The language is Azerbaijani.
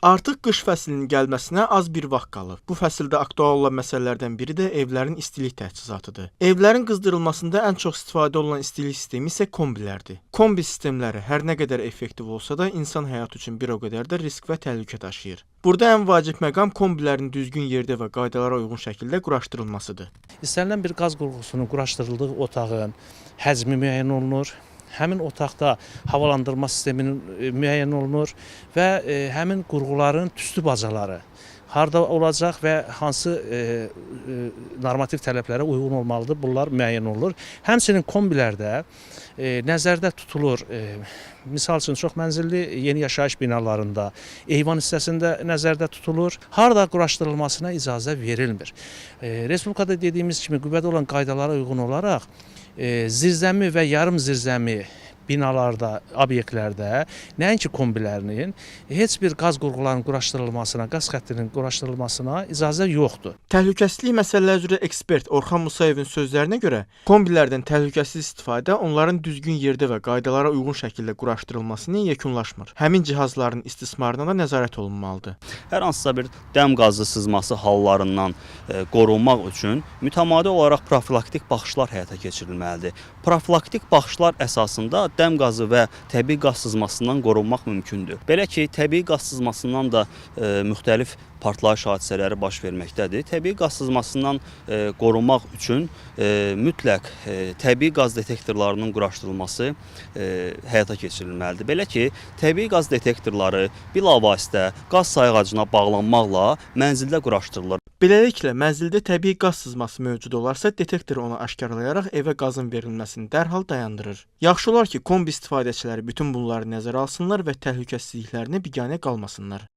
Artıq qış fəslinin gəlməsinə az bir vaxt qalıb. Bu fəsildə aktual olan məsələlərdən biri də evlərin istilik təchizatı. Evlərin qızdırılmasında ən çox istifadə olunan istilik sistemi isə kombilərdir. Kombi sistemləri hər nə qədər effektiv olsa da, insan həyatı üçün bir o qədər də risk və təhlükə daşıyır. Burada ən vacib məqam kombilərin düzgün yerdə və qaydalara uyğun şəkildə quraşdırılmasıdır. İstənilən bir qaz qurğusunun quraşdırıldığı otağın həcmi müəyyən olunur. Həmin otaqda havalandırma sisteminin müəyyən olunur və həmin qurğuların tüstü bacaları harda olacaq və hansı normativ tələblərə uyğun olmalıdır, bunlar müəyyən olunur. Həmçinin kombilərdə nəzərdə tutulur, misal üçün çox mənzilli yeni yaşayış binalarında eyvan hissəsində nəzərdə tutulur. Harda quraşdırılmasına icazə verilmir. Respublikada dediyimiz kimi qüvvədə olan qaydalara uyğun olaraq zirzəmi və yarım zirzəmi binalarda, obyektlərdə nəinki kombilərinin heç bir qaz qurğularının quraşdırılmasına, qaz xəttinin quraşdırılmasına icazə yoxdur. Təhlükəsizlik məsələləri üzrə ekspert Orxan Musayevin sözlərinə görə, kombilərdən təhlükəsiz istifadə onların düzgün yerdə və qaydalara uyğun şəkildə quraşdırılması ilə yekunlaşmır. Həmin cihazların istismarına da nəzarət olunmalıdır. Hər hansısa bir dəm qazı sızması hallarından qorunmaq üçün mütəmadi olaraq profilaktik baxışlar həyata keçirilməlidir. Profilaktik baxışlar əsasında dəm qazı və təbii qaz sızmasından qorunmaq mümkündür. Belə ki, təbii qaz sızmasından da müxtəlif partlayış hadisələri baş verməkdədir. Təbii qaz sızmasından qorunmaq üçün mütləq təbii qaz detektorlarının quraşdırılması həyata keçirilməlidir. Belə ki, təbii qaz detektorları bilavasitə qaz sayğacına bağlanmaqla mənzildə quraşdırılır. Beləliklə, mənzildə təbii qaz sızması mövcud olarsa, detektor onu aşkarlayaraq evə qazın verilməsini dərhal dayandırır. Yaxşı olar ki, kombi istifadəçiləri bütün bunları nəzərə alsınlar və təhlükəsizliklərinə biganə qalmasınlar.